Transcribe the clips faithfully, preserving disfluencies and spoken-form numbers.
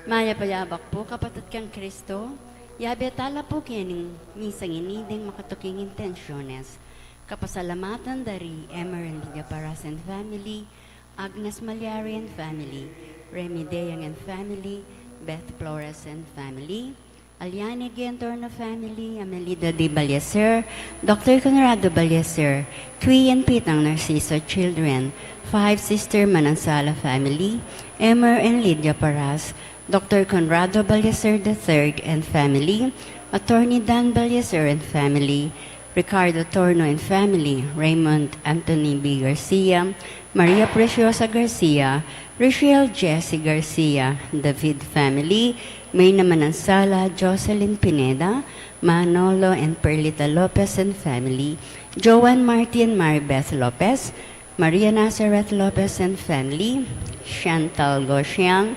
Mayap a yabak pu, kapatad kang Kristo. Yabe tala pu keni king misang ini deng makatuking intensiones. Kapasalamatan da ri Emer and Lydia Paras and family, Agnes Malyari and family, Remy Deyang and family, Beth Flores and family, Aliane Gentor and family, Amelida D. Ballester, Doctor Conrado Ballester, Cui and Pitang Narciso children, Five Sister Manansala family, Emer and Lydia Paras, Doctor Conrado Ballester the third and family, Attorney Dan Ballester and family, Ricardo Torno and family, Raymond Anthony B. Garcia, Maria Preciosa Garcia, Richelle Jesse Garcia, David family, Mayna Manansala, Jocelyn Pineda, Manolo and Perlita Lopez and family, Joan Marty and Maribeth Lopez, Maria Nazareth Lopez and family, Chantal Goshiang,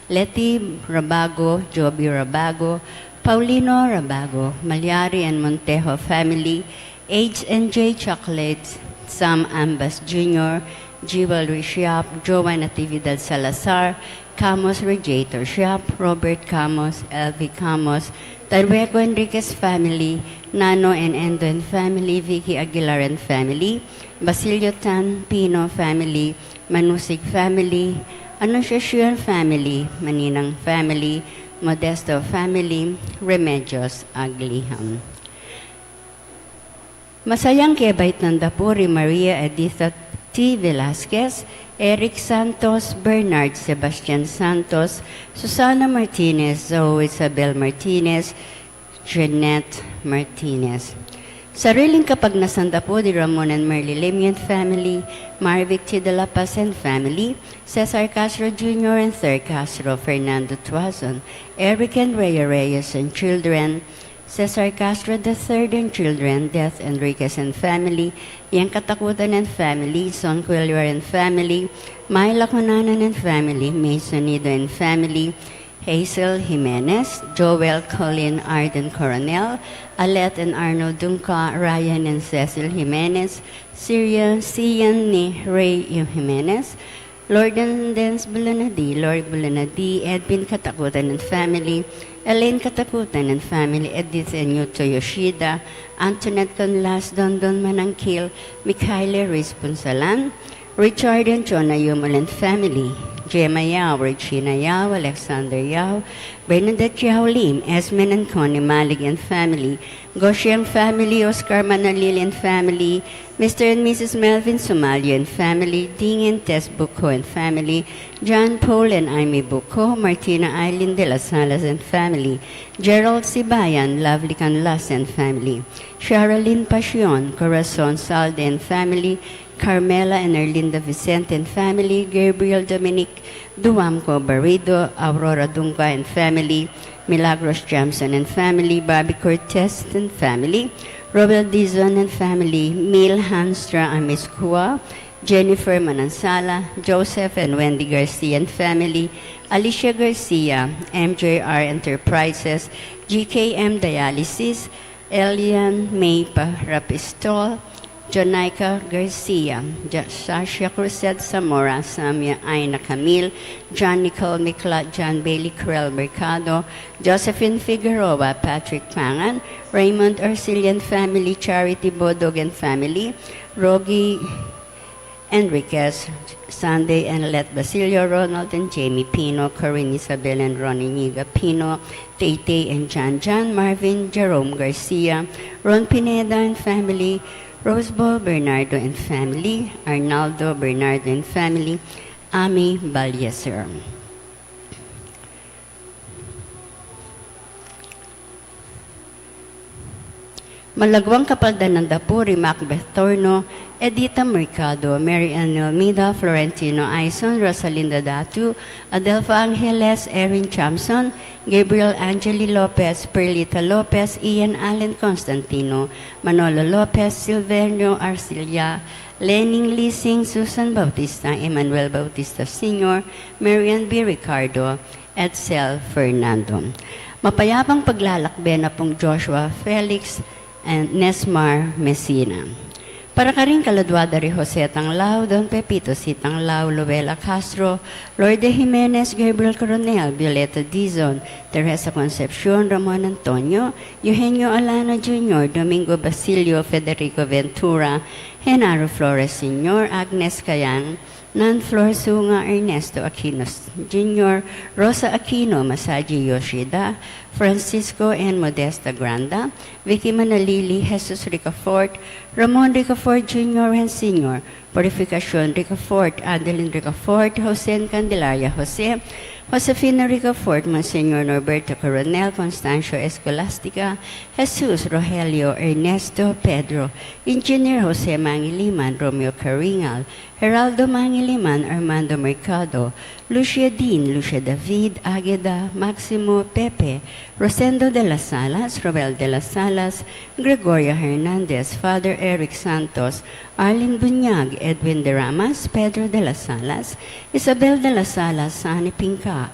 Leti Rabago, Joby Rabago, Paulino Rabago, Malyari and Montejo family, H and J Chocolates, Sam Ambas Junior, Jewel Rishap, Joan Natividad Salazar, Camus Radiator Shop, Robert Camus, L V Camus, Taruego Enriquez family, Nano and Endo and family, Vicky Aguilar and family, Basilio Tan Pino family, Manusig family, Anunciacion family, Maninang family, Modesto family, Remedios Agliham. Masayang kebaitan da pu ri Maria Editha T. Velasquez, Eric Santos, Bernard Sebastian Santos, Susana Martinez, Zoe Isabel Martinez, Jeanette Martinez. Sariling kapagnasan da pu di Ramon and Merly Lemian family, Marvic T. de la Paz and family, Cesar Castro Junior and Ther Castro, Fernando Tuazon, Eric and Rhea Reyes and children, Cesar Castro the third and children, Death Enriquez and family, Yang Katakutan and family, Son Quilwer and family, Myla Cunanan and family, May Sonido and family, Hazel Jimenez, Joel Colin Arden Coronel, Alet and Arnold Dunca, Ryan and Cecil Jimenez, Syria, Sian ni Ray Jimenez, Lord and Dens Bulanadi, Lord Bulanadi, Edwin Katakutan and family, Elaine Katakutan and family, Edith and Yuto Yoshida, Antoinette Conlas, Dondon Manangkil, Mikhail Reis Punsalan, Richard and Chona Yumul and family, Gemma Yao, Regina Yao, Alexander Yao, Bernadette Yao Lim, Esmen and Connie Malig and family, Goshiang family, Oscar Manalil and family, Mister and Missus Melvin Sumalio and family, Ding and Tess Buko and family, John Paul and Amy Buko, Martina Eileen de las Salas and family, Gerald Sibayan, Lovely Canlas and family, Sherilyn Pasion, Corazon Salde and family, Carmela and Erlinda Vicente and family, Gabriel Dominic Duamco Barrido, Aurora Dunga and family, Milagros Jamson and family, Bobby Cortez and family, Robert Dizon and family, Mil Hanstra Amiscua, Jennifer Manansala, Joseph and Wendy Garcia and family, Alicia Garcia, M J R Enterprises, G K M Dialysis, Elian May Parapistol, Jonica Garcia, Ja- Sasha Cruzet Zamora, Samia Aina Camille, John Nicole Mikla, John Bailey Cruel Mercado, Josephine Figueroa, Patrick Pangan, Raymond Arcillian family, Charity Bodog and family, Rogi Enriquez, Sunday and Let Basilio, Ronald and Jamie Pino, Corinne Isabel and Ronnie Niga Pino, Tay Tay and Jan Jan, Marvin Jerome Garcia, Ron Pineda and family, Roseball Bernardo and family, Arnaldo Bernardo and family, Ami Balyeser. Malagwang kapaldanan da pu ri Macbeth Torno, Edita Mercado, Mary Ann Almeida, Florentino Aison, Rosalinda Datu, Adelfa Angeles, Erin Chamson, Gabriel Angeli Lopez, Perlita Lopez, Ian Allen Constantino, Manolo Lopez, Silverio Arcilla, Lening Lising, Susan Bautista, Emmanuel Bautista Senior, Marian B. Ricardo, Edsel Fernando. Mapayapang paglalakbe na pung Joshua Felix and Nesmar Messina. Para karing kaladua da ri Jose Tanglao, Don Pepito C. Tanglao, Luella Castro, Lourdes Jimenez, Gabriel Coronel, Violeta Dizon, Teresa Concepcion, Ramon Antonio, Eugenio Alana Junior, Domingo Basilio, Federico Ventura, Genaro Flores Senior, Agnes Cayang, Nan Flor Sunga, Ernesto Aquino Junior, Rosa Aquino, Masaji Yoshida, Francisco and Modesta Granda, Vicky Manalili, Jesus Ricafort, Ramon Ricafort Junior and Senior, Purificacion Ricafort, Adeline Ricafort, Jose and Candelaria Jose, Josefina Ricafort, Monsignor Norberto Coronel, Constancio Escolastica, Jesus, Rogelio, Ernesto, Pedro, Engineer Jose Mangiliman, Romeo Caringal, Geraldo Mangiliman, Armando Mercado, Lucia Dean, Lucia David, Agueda, Maximo, Pepe, Rosendo de las Alas, Roel de las Alas, Gregoria Hernandez, Father Eric Santos, Arlene Bunyag, Edwin de Ramas, Pedro de las Alas, Isabel de las Alas, Sani Pinca,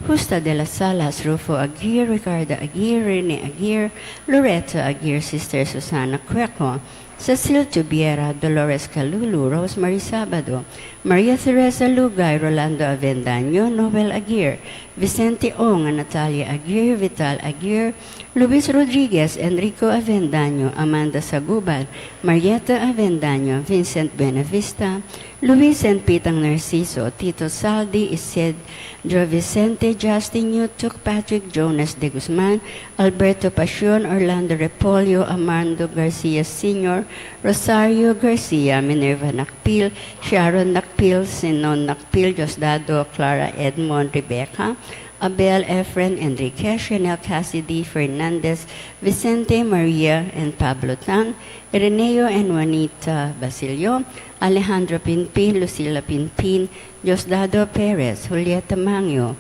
Justa de las Alas, Rufo Aguirre, Ricarda Aguirre, Rene Aguirre, Loretta Aguirre, Sister Susana Cueco, Cecil Tubiera, Dolores Calulu, Rosemary Sabado, Maria Teresa Lugay, Rolando Avendaño, Noel Aguirre, Vicente Ong, Natalia Aguirre, Vital Aguirre, Luis Rodriguez, Enrico Avendaño, Amanda Saguban, Marieta Avendaño, Vincent Buenavista, Luis and Pitang Narciso, Tito Saldi, Ised Joe Vicente, Justin Yutuk, Patrick Jonas de Guzman, Alberto Pasion, Orlando Repolio, Armando Garcia Senior, Rosario Garcia, Minerva Nakpil, Sharon Nakpil, Sinon Nakpil, Diosdado, Clara, Edmond, Rebecca, Abel, Efren, Enriquez, Chanel, Cassidy, Fernandez, Vicente, Maria, and Pablo Tan, Ireneo and Juanita Basilio, Alejandro Pinpin, Lucila Pinpin, Diosdado Perez, Julieta Mangio,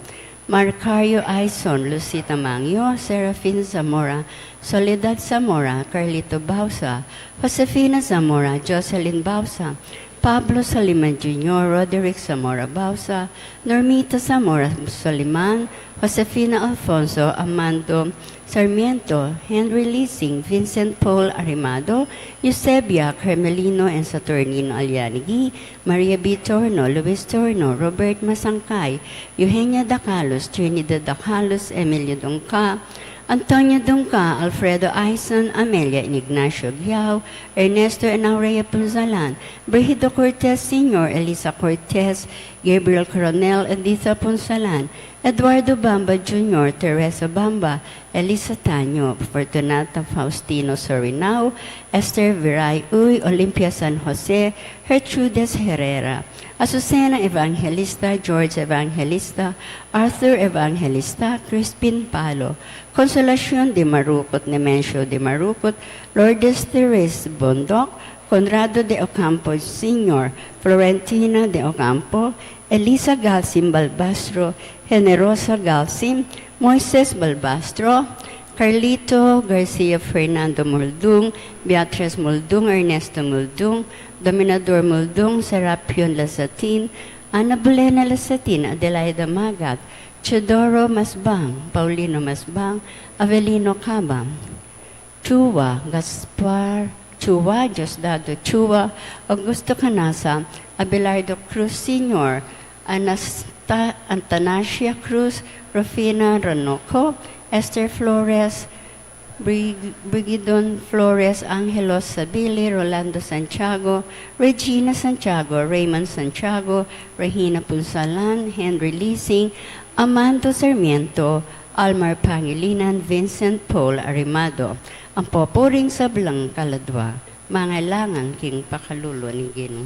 Marcario Aison, Lucita Mangio, Serafin Zamora, Soledad Zamora, Carlito Bausa, Josefina Zamora, Jocelyn Bausa, Pablo Soliman Junior, Roderick Zamora Bausa, Normita Zamora Soliman, Josefina Alfonso, Amando Sarmiento, Henry Lising, Vincent Paul Arimado, Eusebia, Carmelino and Saturnino Alianigi, Maria B. Torno, Luis Torno, Robert Masangkay, Eugenia Dacalus, Trinidad Dacalus, Emilio Dungca, Antonio Dungca, Alfredo Aison, Amelia and Ignacio Giao, Ernesto and Aurea Punzalan, Brigido Cortez Senior, Elisa Cortez, Gabriel Coronel, Editha Punzalan, Eduardo Bamba Junior, Teresa Bamba, Elisa Tanyo, Fortunata Faustino Sorinao, Esther Viray Uy, Olympia San Jose, Gertrudes Herrera, Azucena Evangelista, George Evangelista, Arthur Evangelista, Crispin Palo, Consolacion de Marucut, Nemencio de Marucut, Lourdes Therese Bondoc, Conrado de Ocampo Senior, Florentina de Ocampo, Elisa Galsim Balbastro, Generosa Galsim, Moises Balbastro, Carlito Garcia, Fernando Muldung, Beatriz Muldung, Ernesto Muldung, Dominador Muldung, Serapion Lasatin, Ana Bulena Lasatin, Adelaida Magat, Teodoro Masbang, Paulino Masbang, Avelino Cabang, Chua, Gaspar Chua, Diosdado Chua, Augusto Canasa, Abelardo Cruz Senior, Anasta-, Antanasia Cruz, Rufina Ranoco, Esther Flores, Brig-, Brigidon Flores, Angelo Sabili, Rolando Santiago, Regina Santiago, Raymond Santiago, Regina Punsalan, Henry Lising, Amando Sarmiento, Almar Pangilinan, Vincent Paul Arimado. Ang pupuring sablang kaladua, mangailangan king pakalulu ning Ginu.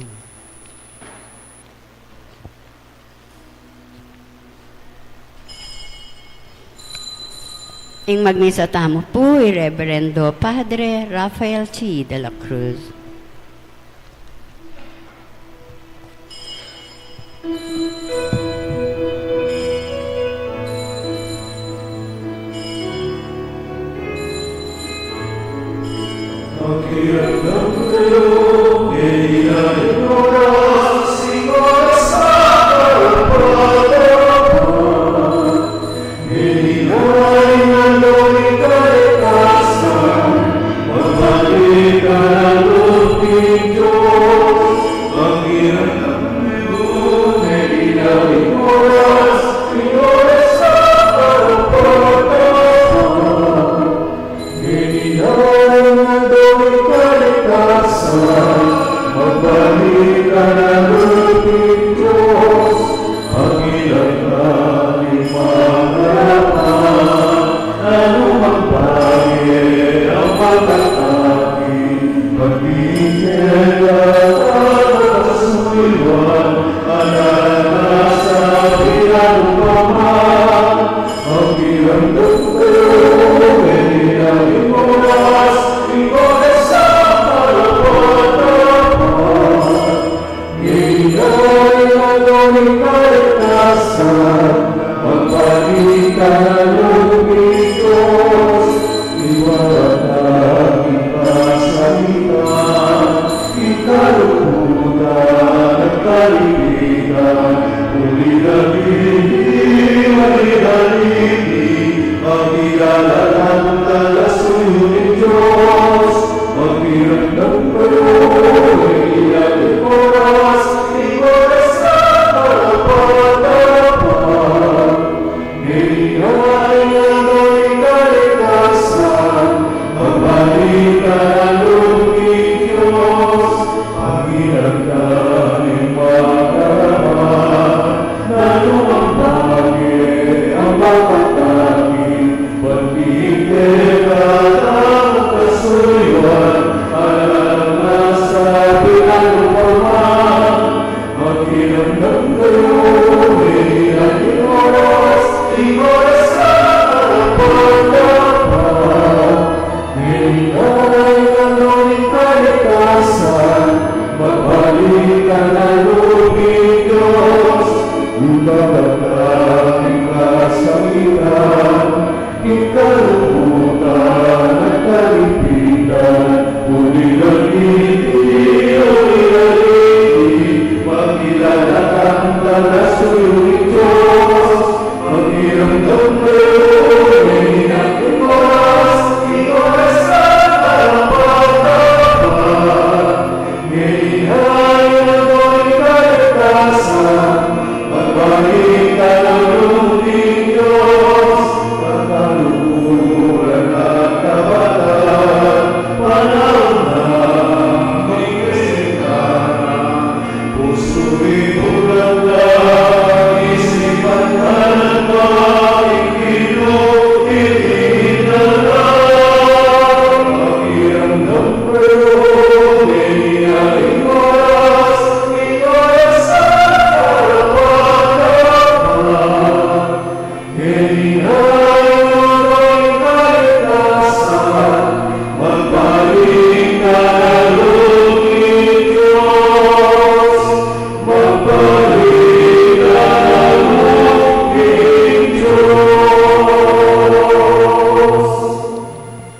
Ing magmisa tamu pu i Reverendo Padre Rafael T. de la Cruz.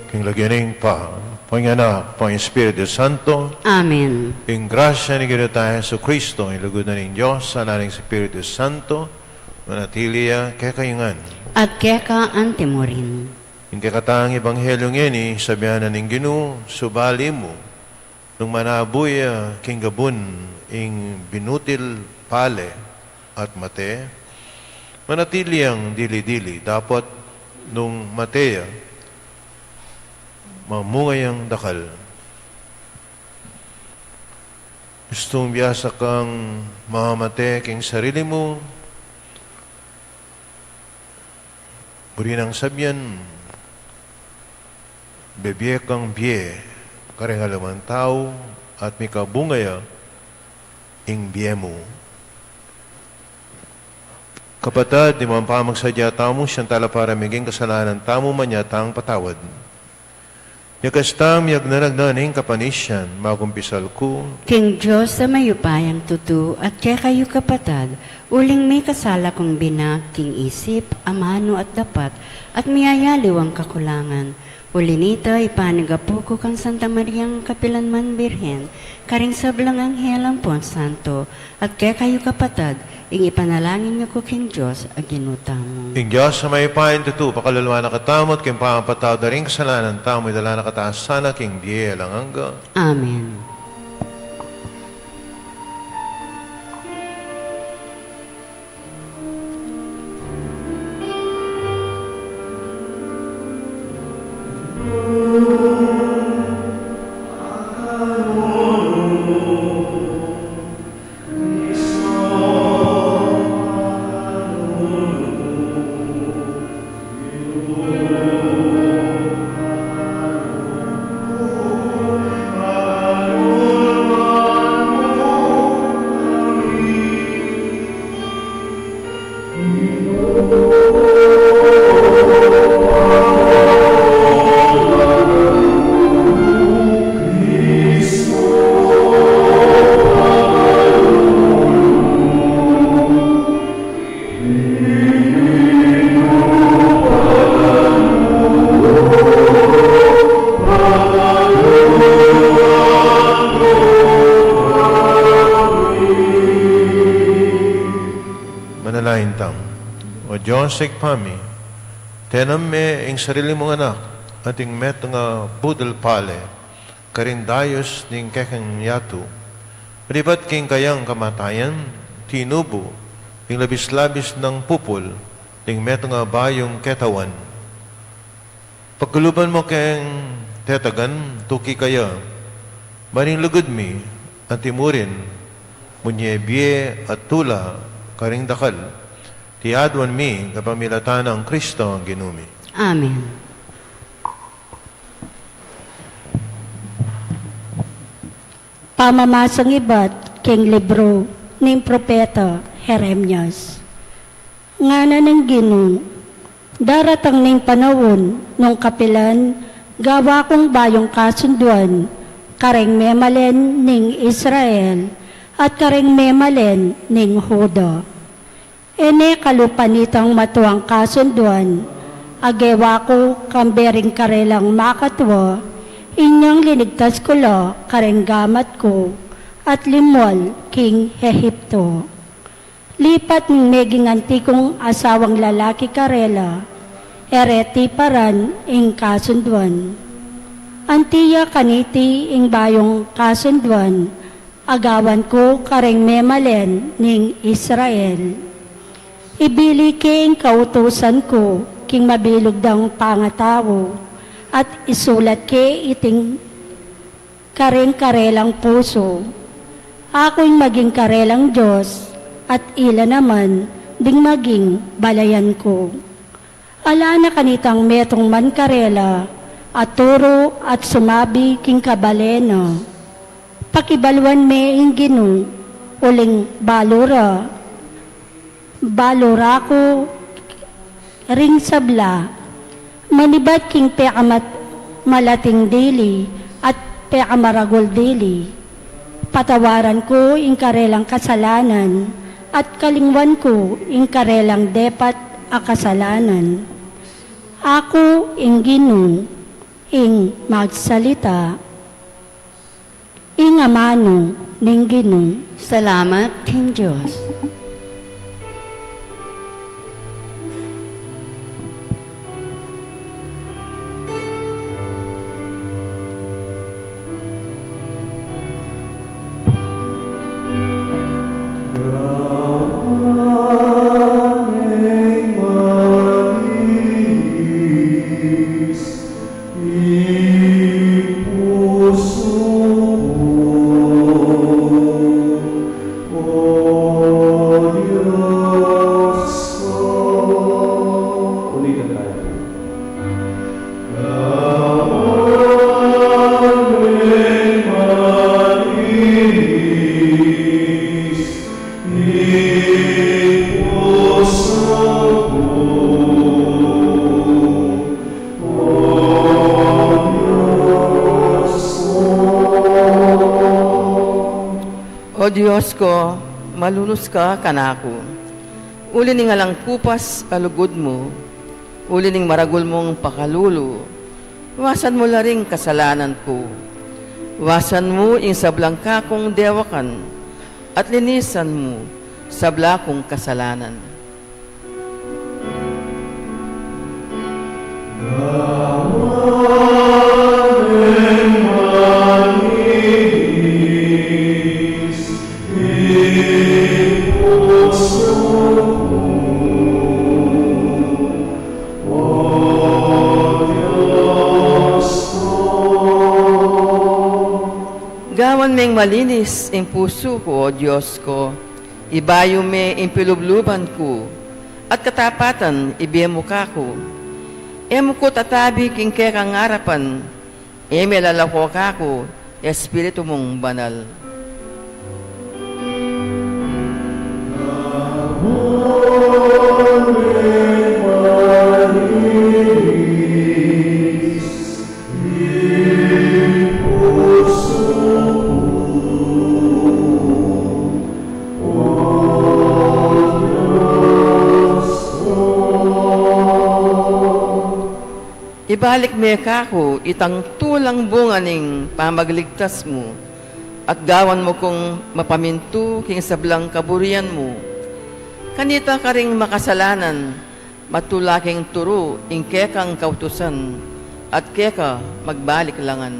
King lagyu ning Ibpa, king Anak, king Espiritu Santo. Amen. Ing grasya ning Ginu tang Jesucristo, ing lugud na ning Dios, sana ning Espiritu Santo, manatili ya kekayu ngan. At keka anti mu rin. Ing kekatang ebanghelyu ngeni, sabian na ning Ginu, subali mu, nung manabu ya king gabun ing binutil pale at mate, manatili yang dili-dili, dapot nung mate ya, mamunga yang dakal. Gustung biasa kang mamate king sarili mu? Buri nang sabian, bebie kang bie kareng aliwang tau, at mikabunga ya ing bie mu. Kapatad, ing pamagsadya tamu, siyang talapara miging kasalanan tamu, manyatang patawad. Yakas tang miyagnanagnan ning kapanisian, magumpisal ku king Dios a mayupayang tutu, at kekayu kapatad, uling mikasala kung binag king isip, amanu at dapat, at miyayaliwang kakulangan. Uli nita, ipanigapu ku kang Santa Mariang kapilanman Birhen, karing sablang anghel ampon santo, at kekayu kapatad, ing ipanalangin yu ku king Dios a Ginu tamu. Ing Dios a mayupayang tutu, pakalulwan na katamu, at king pamapatawad da ring kasalanan tamu, idala na katamu sana king bie alang angga. Amen. Manalangin tamu. O Dios, Ibpa mi, tinanam me ing sarili mung anak, at ing metung a butul pale, karing dayus ning kekang yatu, libat king kayang kamatayan, tinubu ing labis-labis nang pupul ning metung a bayung ketawan. Pagkaluban mu keng tetagan, tuki kaya, maning lugud mi, anti mu rin, munye bie at tula karing dakal. Iti aduan mi kapamilatan nang Kristo a Ginu mi. Amen. Pamamasang ibat king libru ning propeta Jeremias. Ngana ning Ginu, daratang ning panaun nung kapilan gawa kung bayung kasunduan kareng memalen ning Israel at kareng memalen ning Juda. E ne kalupa nitang matuang kasunduan a gewa ku kambe ring karelang makatua, inyang linigtas ku la kareng gamat ku at limual king Egipto. Lipat ning meging anti kung asawang lalaki karela, e re tiparan ing kasunduan. Anti ya kaniti ing bayung kasunduan a gawan ku kareng memalen ning Israel. Ibili ke ing kautusan ku king mabilug dang pangatau, at isulat ke iting kareng karelang pusu. Aku ing maging karelang Dios, at ila naman ding maging balayan ku. Ala na kanitang metung man karela a turu at sumabi king kabale na, pakibaluan me ing Ginu, uling balu ra, balu ra ku ring sabla, manibat king pekamat-, malating dili at pekamaragul dili. Patawaran ku ing karelang kasalanan, at kalingwan ku ing karelang depat a kasalanan. Aku ing Ginu ing magsalita. Ing amanu ning Ginu. Salamat king Dios. Ulitan tayo. O Dios ko, malulus ka kanaku. Uli ning alang kupas a lugud mu, uli ning maragul mung pakalulu, wasan mu la ring kasalanan ku. Wasan mu ing sablang kakung dewakan, at linisan mu sabla kung kasalanan. Gawan meng malinis ing pusu ku, O Dios ko, ibayu me ing pilubluban ku, at katapatan ibie mu kaku. E mu ku tatabi king kekang arapan, e me lalako kaku Espiritu mung Banal. Ibalik me kaku itang tulang bunga ning pamagligtas mu, at gawan mu kung mapamintu king sablang kaburian mu. Kanita karing makasalanan, matula king turu ing kekang kautusan, at keka magbalik la ngan.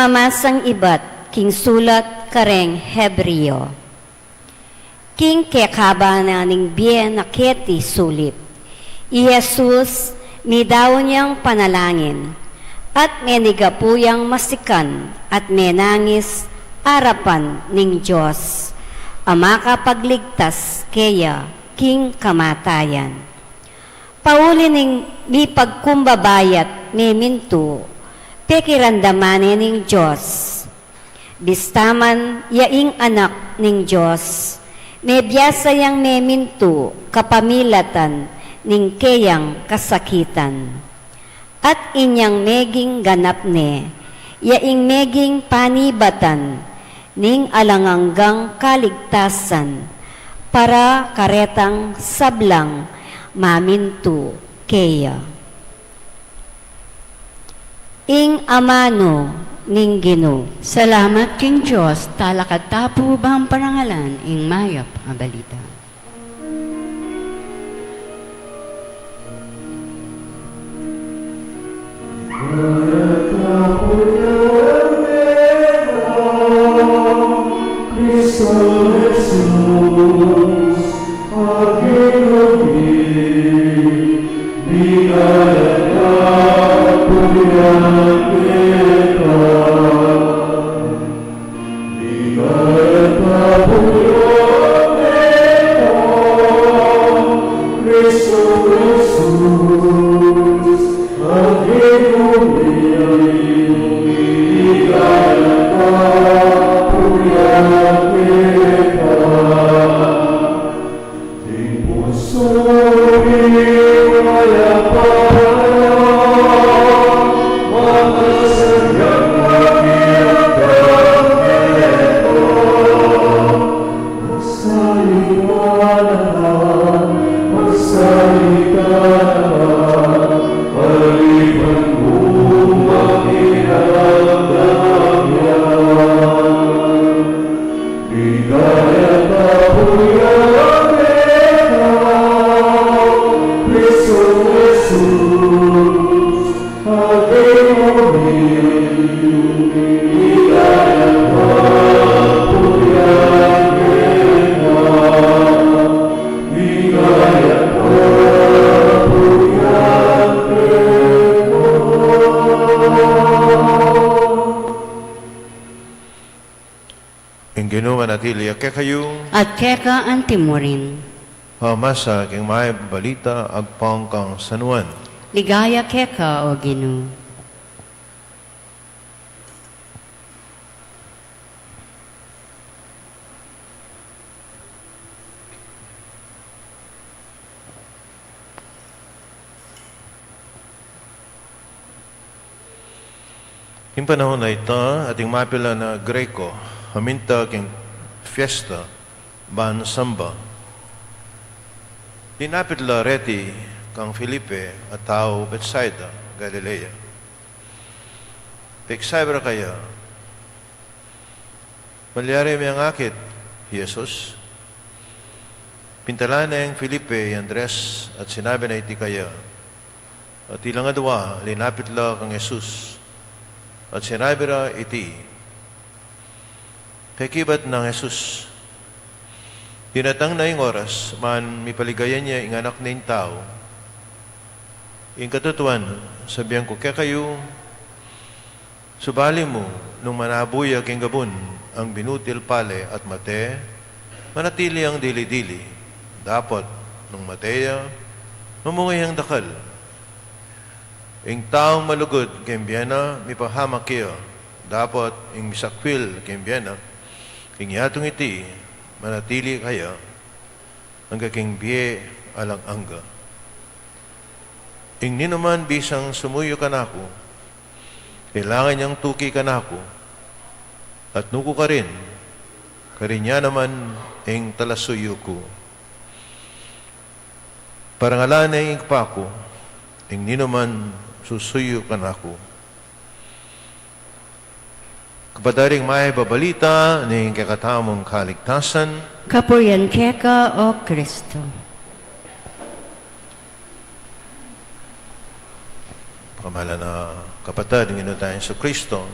Amasang ibat king sulat kareng Hebreo. King kekaban na ning bie na keti sulip, i Jesus midaun yang panalangin, at menigapu yang masikan at menangis arapan ning Dios, a makapagligtas keya king kamatayan. Pauli ning mipagkumbaba ya't memintu, pekiramdaman ne ning Dios. Bista man ya ing Anak ning Dios, mebiasa yang memintu kapamilatan ning keyang kasakitan. At inyang meging ganap ne, ya ing meging panibatan ning alang anggang kaligtasan para karetang sablang mamintu keya. Ing amanu ning Ginu. Salamat king Dios. Talakad ta pu bang parangalan ing mayap a balita. Ing Ginu manatili ya kekayu. At keka antimurin. Pamasa king mayap a balita agpang kang San Juan. Ligaya keka, o Ginu. King panahun a ita, ating mapilan a Greko a minta king fiesta ban samba. Linapit la reti kang Felipe a tau Betsaida, Galilea. Peksabi ra kaya, Malyari meng akit i Jesus. Pintalan neng Felipe i Andres at sinabi na iti kaya, at ilang adwa linapit la kang Jesus at sinabi ra iti, Kekibat nang Jesus, dinatang na ing oras man mipaligayan ya ing Anak ning Tau. Ing katutuan, sabian ku kekayu, subali mu, nung manabu ya king gabun ang binutil pale at mate, manatili yang dili-dili, dapot nung mate ya, mamunga yang dakal. Ing taung malugud king bie na, mipahamak ya, dapot ing misakwil king bie na, king yatung iti, manatili kaya angga king bie alang angga. Ing ninuman bisang sumuyu kanaku, kailangan yang tuki kanaku, at nuku karin, karin ya naman ing talasuyu ku. Parangalan ne ing Ibpa ku, ing ninuman susuyu kanaku. Kapatad, ing mayap a balita ning kekatamung kaligtasan. Kapurian keka, o Kristo. Pakamalan a kapatad ning Ginu tang Jesucristo,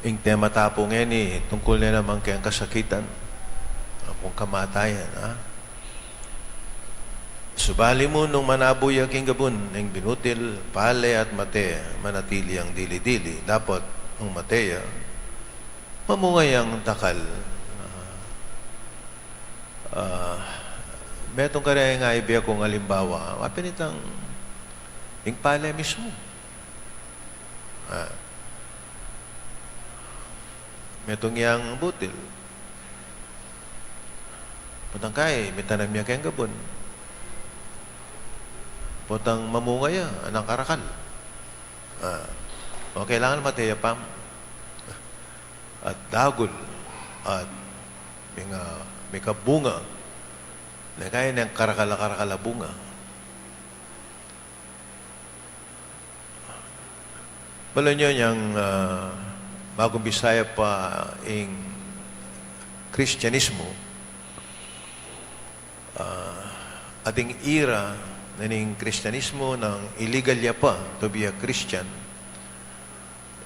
Ing tema ta pu ngeni, tungkul ne naman keng kasakitan, ampong kamatayan, ha? Subali mu nung manabu ya king gabun, ing binutil, pale at mate, manatili yang dili-dili. Dapat, nung mate ya, mamunga yang dakal. Ah, metung kareng aibie kung alimbawa, apin itang ing pale mismu. Ah. Metung yang butil. Potang kai, mitanam ya keng gabun. Potang mamunga ya, anang karakal. Ah. O, kailangan mate ya pa mu. At dagul, at minga, mikabunga. Ne kai neng karakal a karakal a bunga. Balu yu yang, ah, magumbisa ya pa ing Kristianismu, ah, ating ira na ning Kristianismu nang illegal ya pa to be a Christian,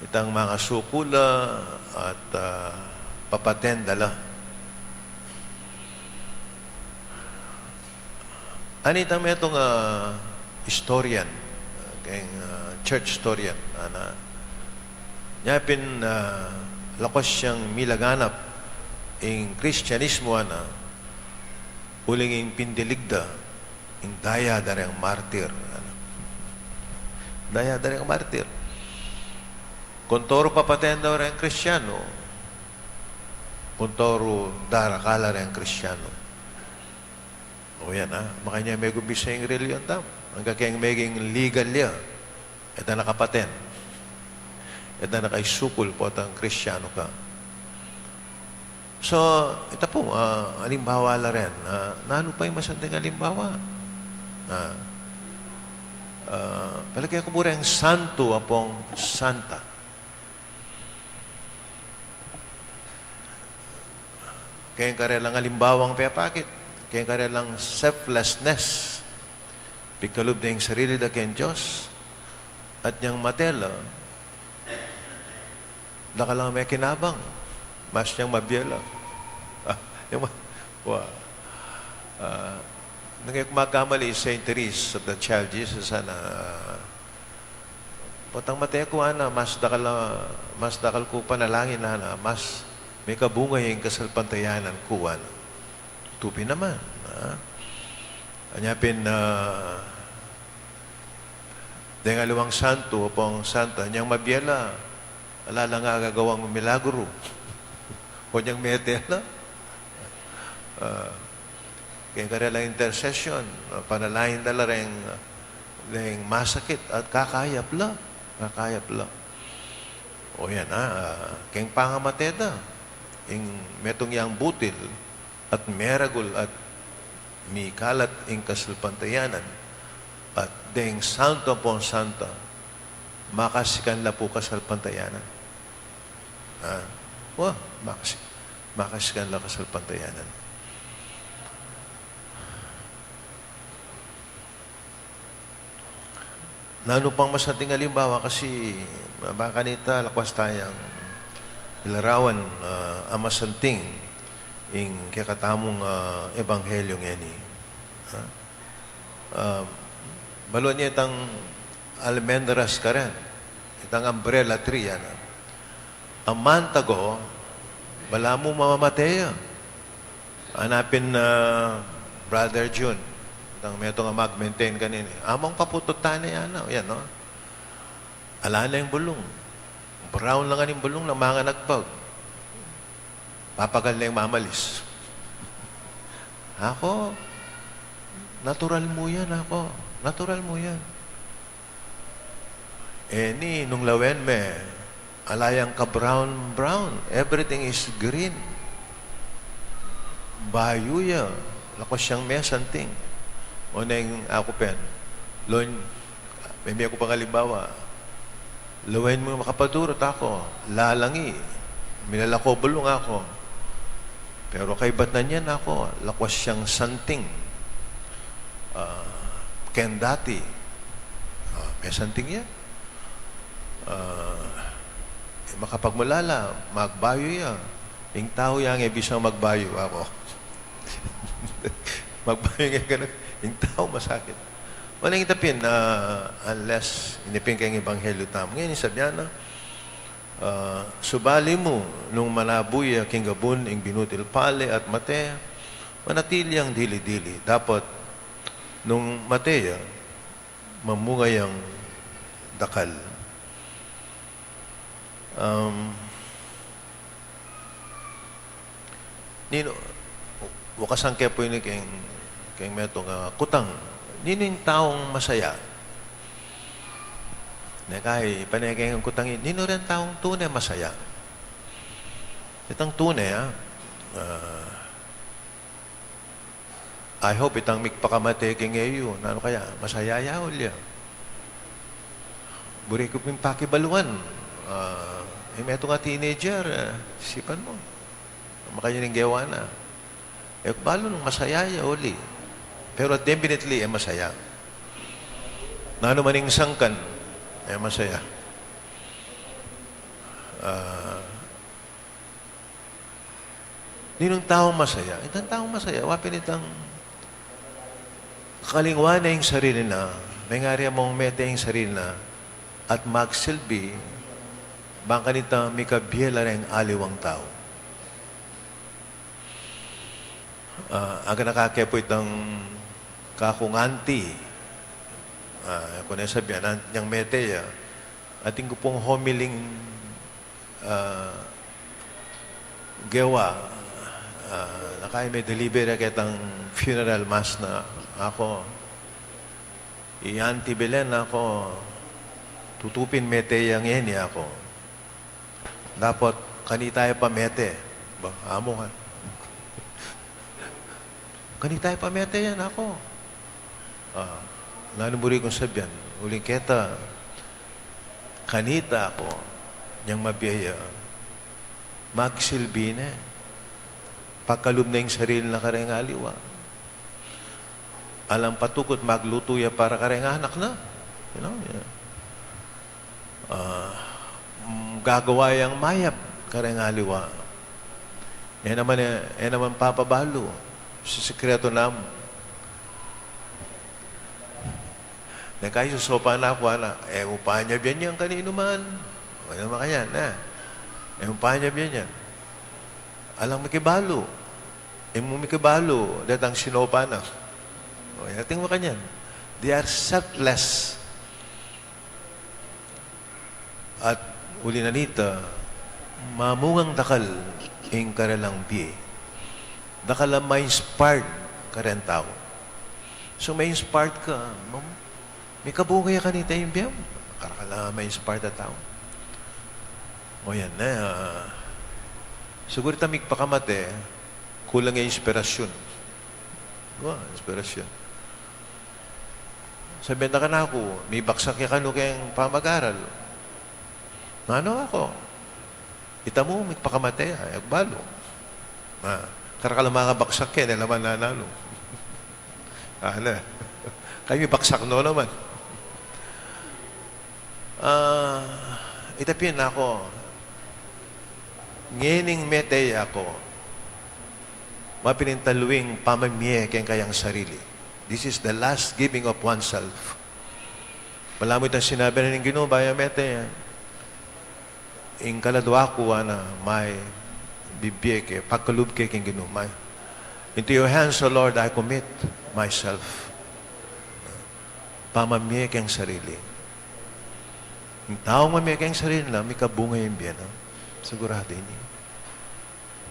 itang mangasukul la at, ah, papaten da la. Anitang metung, ah, historian, keng, ah, church historian, ana, nya pin, ah, lakwas yang milaganap ing Kristianismu, ana, uling ing pindilig da, ing daya da reng martir, ana. Daya da reng martir. Kontoru papaten da reng Kristiano, kontoru darakal la reng Kristiano. O yan, ha? Makanyan megumbisa ing relihiyon tamu. Angga keng meging legal ya, e da na kapaten, e da na kaisukul potang Kristiano ka. So, ita pu, ah, alimbawa la ren, ah, nanu pa ing masanting alimbawa? Ah, ah, palage ku pu reng santu ampong santa. Keng karelang alimbawang pepakit, keng karelang selflessness, pikalub da ing sarili da keng Dios, at nyang mate la, dakal lang mekinabang, mas nyang mabie la. Ah, nyang ma-, wa, ah, nung e ku magkamali, Saint Therese of the Child Jesus, ana, potang mate ku, ana, mas dakal, ah, mas dakal ku panalangin, ana, mas mikabunga ing kasalpantayanan ku, ana. Tupi naman, ha? Anya pin, ah, deng aliwang santu ampong santa, nyang mabie la, ala lang agagawang milagru. O nyang mete la, ah, keng karelang intercession, ah, panalangin da la reng, reng masakit, at kakayap la, kakayap la. O yan, ah, keng pangamate da, ing metung yang butil, at meragul at mikalat ing kasalpantayanan, at deng santu ampong santa, makasikan la pu kasalpantayanan. Ha? Wa, makasi-, makasikan la kasalpantayanan. Nanu pang masanting alimbawa, kasi baka nita lakwas tayang ilarawan, ah, a masanting ing kekatamung, ah, ebanghelyo ngeni. Ha? Ah, balu yu itang almendras karin, itang umbrella tree, ana. Amantago, balamu mamamate ya. Ana pin, ah, Brother Jun, itang metung a mag-maintain kanini. Among paputut tane, ana, yan, no? Ala ne ing bulung. Brown la ngan ing bulung nang manganagbag. Papagal ne ing mamalis. Ako, natural mu yan, ako. Natural mu yan. E ni, nung lawen me, ala yang ka-brown-brown. Everything is green. Bayu ya, lakwas yang mesanting. O neng aku pin, lawen, meme ku pang alimbawa, lawen mu makapadurut, aku, lalangi, milalako bulung, aku. Pero kaybat na niyan, aku, lakwas yang santing. Ah, keng dati. Ah, mesanting ya. Ah, Makapagmulala, magbayu ya. Ing tau yang e bisang magbayu, aku. Magbayu ya, ganun. Ing tau masakit. Wala ing itapin, ah, unless inipin keng ebanghelyo tamu. Ngeni, sabian na, ah, subali mu, nung manabu ya king gabun ing binutil pale at mate, manatili yang dili-dili. Dapat, nung mate ya, mamunga yang dakal. Um, ninu, wakasan ke pu ini keng, keng metung a kutang. Ninu ing taung masaya? Neka, ipaneke ing kutang ini, ninu ring taung tune masaya? Itang tune, ah, ah, I hope itang migpakamate king E U, nanu kaya, masaya ya o ali ya? Buri ku pin pakibaluan. Ah, ing metung a teenager, ah, isipan mu. Makayu ning gewa na. E ku balu nung masaya ya o ali. Pero definitely, e masaya. Nanu man ing sangkan, e masaya. Ah, Ninung taung masaya? Itang taung masaya, wa pin itang kakalingwan ne ing sarili na, mengari mung mete ing sarili na, at magsilbi, bang kanita mikabie la reng aliwang tau. Ah, aganaka ke pu itang kakung auntie, ah, ku ne sabian, aunt yang mete ya, atin ku pung homiling ah, gewa, ah, naka me-deliver ya ketang funeral mass na, aku, i Auntie Belen, aku, tutu pin mete ya ngeni, aku. Dapat kanita ya pa mete. Ba, amu ka. Kanita ya pa mete yan, aku. Ah, nanu buri kung sabian, uling keta, kanita, aku, yang mabie ya, magsilbi ne, pakalub ne ing sarili na kareng aliwa. Alang patukut maglutu ya para kareng anak na. You know, yeah. Ah, mm, gagawa yang mayap kareng aliwa. E naman, e, e naman papabalu. Sisikretu namu. Neka, isusopan na ku, ana, e mu panyabian yan kaninu man. O, yan makanyan, na. E mu panyabian yan. Alang mikibalu. E mu mikibalu, detang sinopan na. O, yan, atin makanyan. They are selfless. At uli na nita, mamungang dakal ing karelang bie. Dakal a ma-inspired kareng tau. So, ma-inspired ka, mam-, mikabunga ya kanita ing bie mu. Karakal a ma-inspired a tau. O yan na, ah, siguru itang migpakamate, kulang ya inspirasyon. Wa, inspirasyon. Sabian da kanaku, mibaksak ya kanu keng pamag-aral. Nanu, aku? Ita mu, migpakamate, e ku balu. Ah, karakal a makabaksak ke, e naman nananu. Ana, kaya mibaksak no naman. Ah, ita pin, aku, ngening mete ya, aku, mapinintaliwang pamamie keng kayang sarili. This is the last giving of oneself. Balamu itang sinabi na ning Ginu, bayu mete ya. Ing kaladwa ku, ana, may bibie ke, pakalub ke king Ginu, may. Into your hands, O Lord, I commit myself. Pamamie keng sarili. Ing taung mamie keng sarili na, mikabunga ing bie na. Siguradu ini.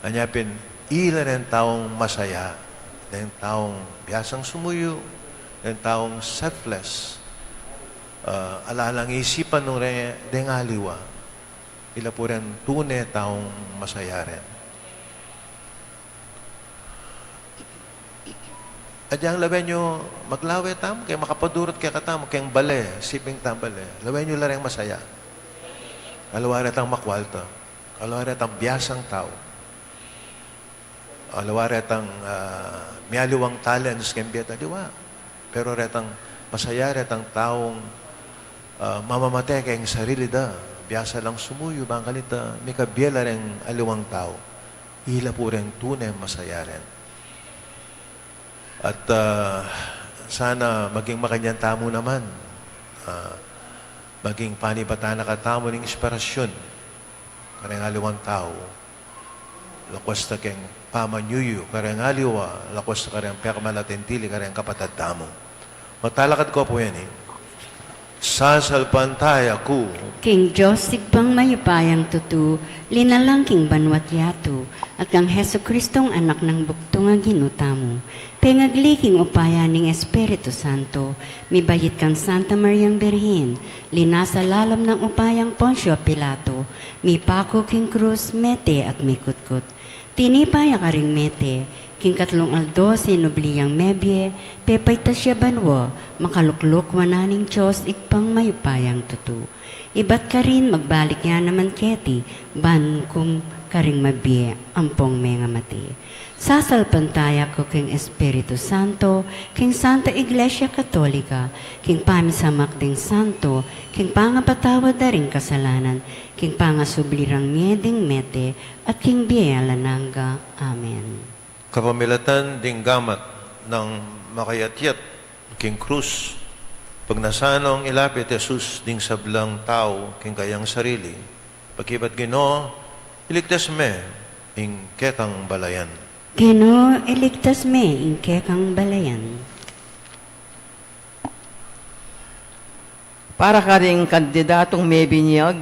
Anya pin, ila reng taung masaya, reng taung biasang sumuyu, reng taung selfless, ah, ala lang isipan nung re-, reng aliwa, ila pu reng tune taung masaya rin. Agyang lawen yu, maglawe tamu, keng makapadurut kekatamu, keng bale, siping tang bale. Lawen yu la reng masaya. Aliwa retang makwalta. Aliwa retang biasang tau. Aliwa retang, ah, mialiwang talents keng bie ta, aliwa. Pero retang masaya, retang taung, ah, mamamate keng sarili da. Biasa lang sumuyu, bang kanita, mikabie la reng aliwang tau. Ila pu reng tune masaya ren. At, ah, sana maging makanyan tamu naman. Ah, maging panibatan na katamu ning inspirasyun kareng aliwang tau. Lakuas ta keng pamanyuyu kareng aliwa, lakuas ta kareng pekamanatili kareng kapatad tamu. Matalakad ko pu yan, eh. Sasalpantaya ku king Dios Ibpang mayupayang tutu, linalang king banua't yatu, at kang Jesucristong Anak nang bugtung a Ginu tamu, pengagli king upaya ning Espiritu Santo, mibait kang Santa Mariang Birhen, linasa lalam nang upayang Poncio Pilato, mipaku king krus, mete at mikutkut. Tinipa ya karing mete, king katlung aldo sinubli yang mebie, pepaitas ya banua, makalukluk wanan ning Dios Ibpang mayupayang tutu. Ibat karin magbalik ya naman keti, ban kum karing mabie ampong mengamate. Sasalpantaya ku king Espiritu Santo, king Santa Iglesia Katolika, king pamisamak ding santo, king pangapatawad da ring kasalanan, king pangasubli rang mie ding mete, at king bie alang angga. Amen. Kapamilatan ding gamat nang makayatyat king krus, pagnasan nong ilapit Jesus ding sablang tau king kayang sarili, pakibat, Ginu, iligtas me ing kekang balayan. Ginu, iligtas me ing kekang balayan. Para karing kandidatung mebinyag,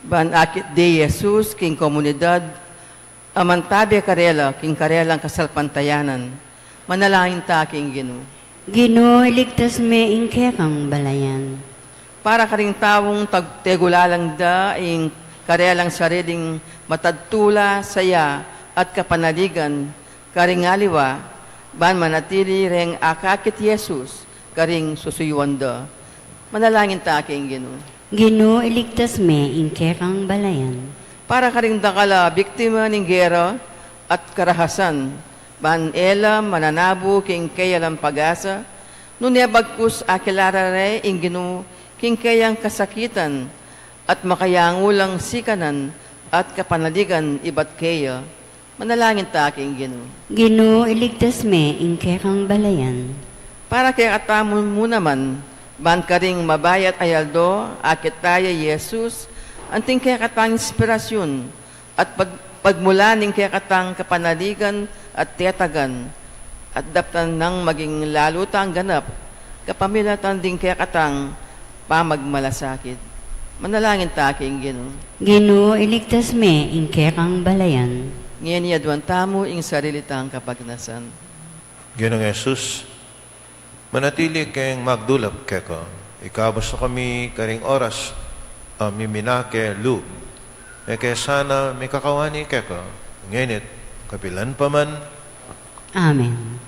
ban akit de Jesus king komunidad, a mantabe karela king karelang kasalpantayanan, manalangin ta king Ginu. Ginu, iligtas me ing kekang balayan. Para karing taung tag-, tegulalang da ing karelang sariling matadtula, saya, at kapanaligan, karing aliwa, ban manatili reng akakit Jesus, karing susuyuan da. Manalangin ta king Ginu. Ginu, iligtas me ing kekang balayan. Para karing dakal a biktima ning gera at karahasan, ban e la mananabu king keyalang pag-asa, nune bagkus akilala re ing Ginu king keyang kasakitan, at makayangulang sikanan at kapanaligan ibat keya. Manalangin ta king Ginu. Ginu, iligtas me ing kekang balayan. Para kekatamu mu naman, ban karing mabayat a aldo, akit ta ya Jesus, anting kekatang inspirasyun, at pag-, pagmulan ning kekatang kapanaligan at tetagan, at daptan nang maging lalu tang ganap, kapamilatan ding kekatang pamagmalasakit. Manalangin ta king Ginu. Ginu, iligtas me ing kekang balayan. Ngeni aduan tamu ing sarili tang kapagnasan. Ginung Jesus, manatili keng magdulap keka, ikabus na kami karing oras a miminake lub, e ke sana mikakawani keka, ngeni't kapilan pa man. Amen.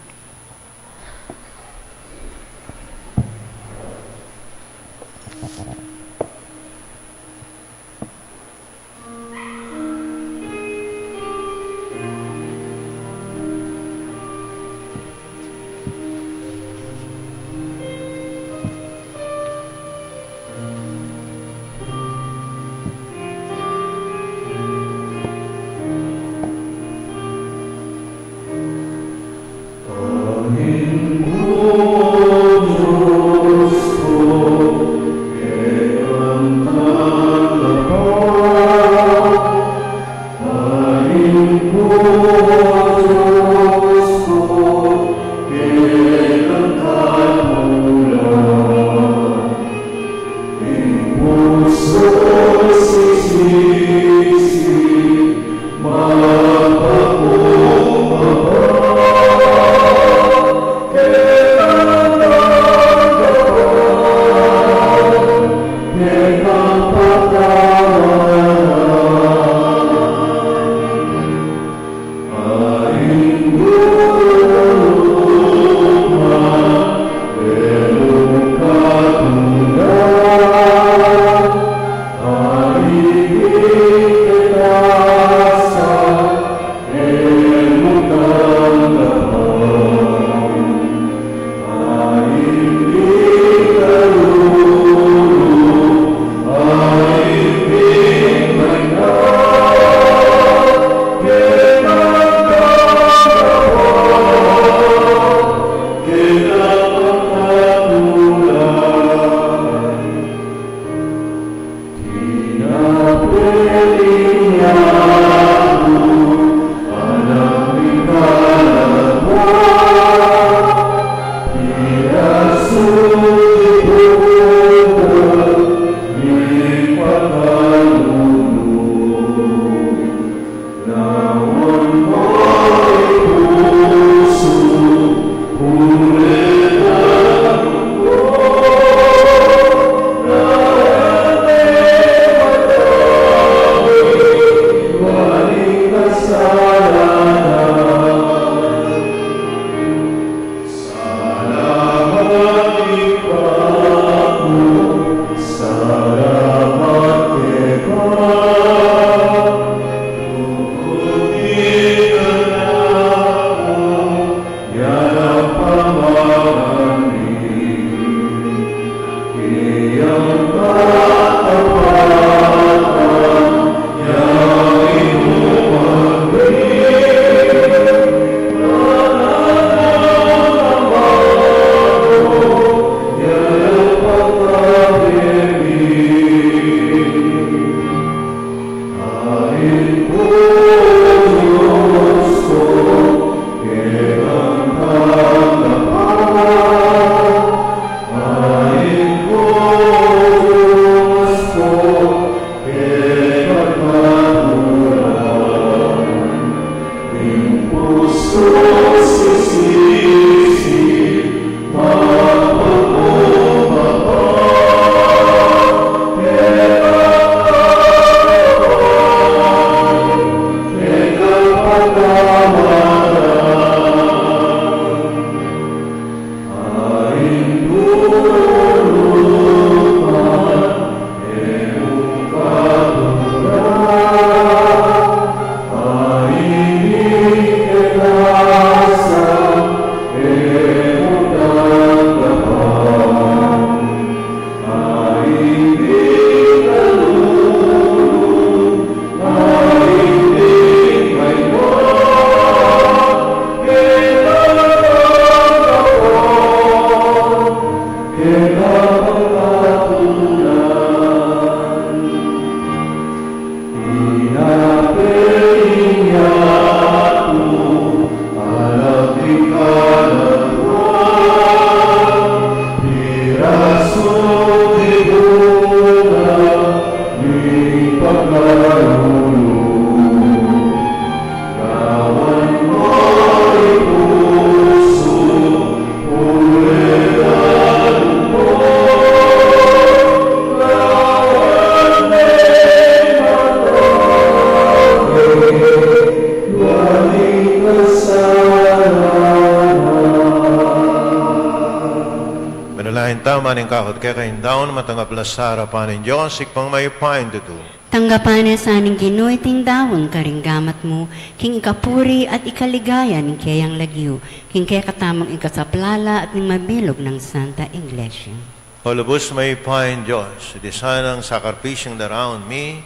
Tama ning kakut keka ing daun, matanggap la sa arapan ning Dios, Ibpang mayupayang tutu. Tanggapan na sa ning Ginu iting daun karing gamat mu, king ikapuri at ikaligaya ning keyang lagyu, king kekatamung ikasaplala at ning mabilug nang Santa Iglesia. O lubus mayupayang Dios, iti sanang sakripisyung daraun mi,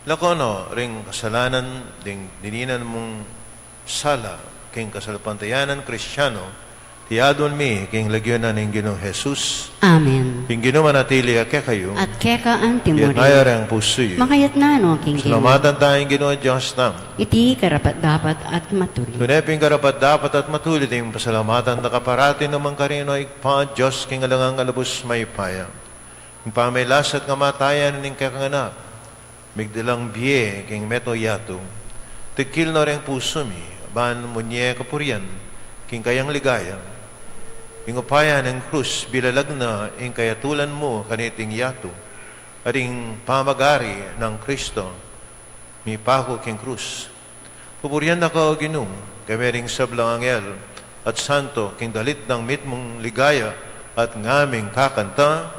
lako no ring kasalanan ding dininan mung sala king kasalpantayanan Kristiano, iti adwan mi king lagyu na ning Ginung Jesus. Amen. Ing Ginu manatili ya kekayu. At keka antimurin. Iyatas yu reng pusu yu. Makayatna no king Ginu. Pasalamatan taya ing Ginung Dios tamu. Iti karapat-dapat at matulid. Tune pin karapat-dapat at matulid ing pasalamatan da ka parati nung mangkarin, o Ibpa, Dios king alang angga, lubus mayupaya. Ing pamagkasakit at kamatayan ning kekang Anak, migdalang bie king meto yatu, tikil no reng pusu mi, ban munye kapurian king kayang ligaya. Ing upaya ning krus, bilalag na ing kayatulan mu kaniting yatu, at ing pamag-ari nang Kristo, mipaku king krus. Pupurian da ka, O Ginu, kami ring sablang anghel at santo, king dalit nang mitmung ligaya, at ngaming kakanta.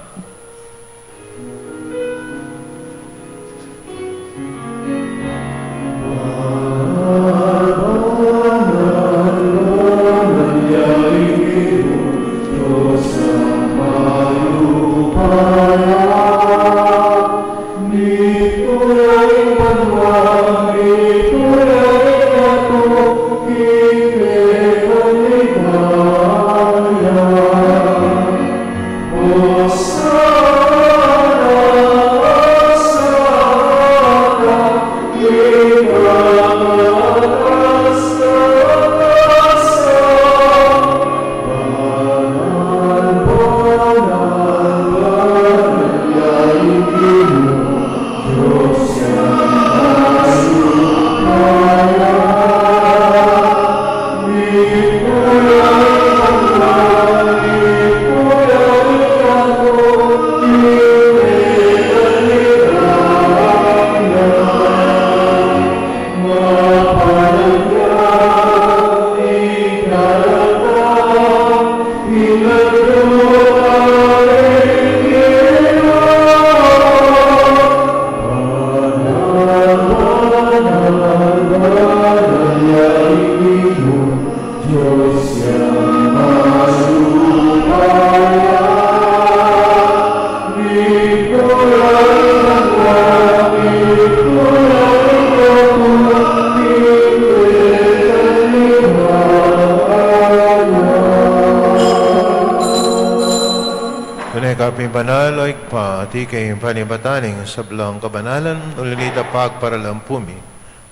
Tune ka pin banal, O Ibpa, at ika ing panibatan ning sablang kabanalan, uli na nita pagparalampu mi.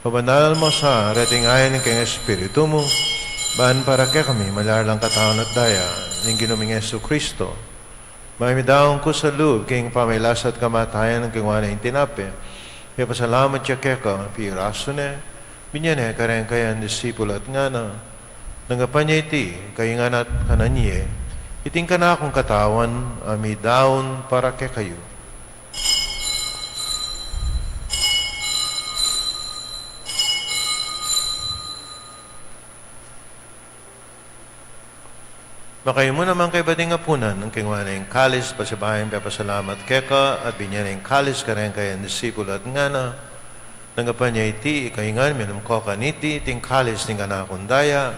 Pabanalan mu sa reting ain king Espiritu mu, ban para kekami maging katawan at daya ning Ginu ming Jesucristo. Mamidaun ku sa lub king pamagkasakit at kamatayan, king kayarian ning tinape, ipasalamat ya keka, pirasu ne, binye ne kareng kayang disipulu at ngana: Tanggapan ye iti, kayu ngan at kanan ye, iti ing kanakung katawan, a midaun para kekayu. Makayu mu naman kaybat ing apunan, king kayarian ning kalis, pasibayu yang pepasalamat keka, at binye ne ing kalis kareng kayang disipulu at ngana: Tanggapan ye iti, kayu ngan minum ko kaniti, iti ing kalis ning kanakung daya,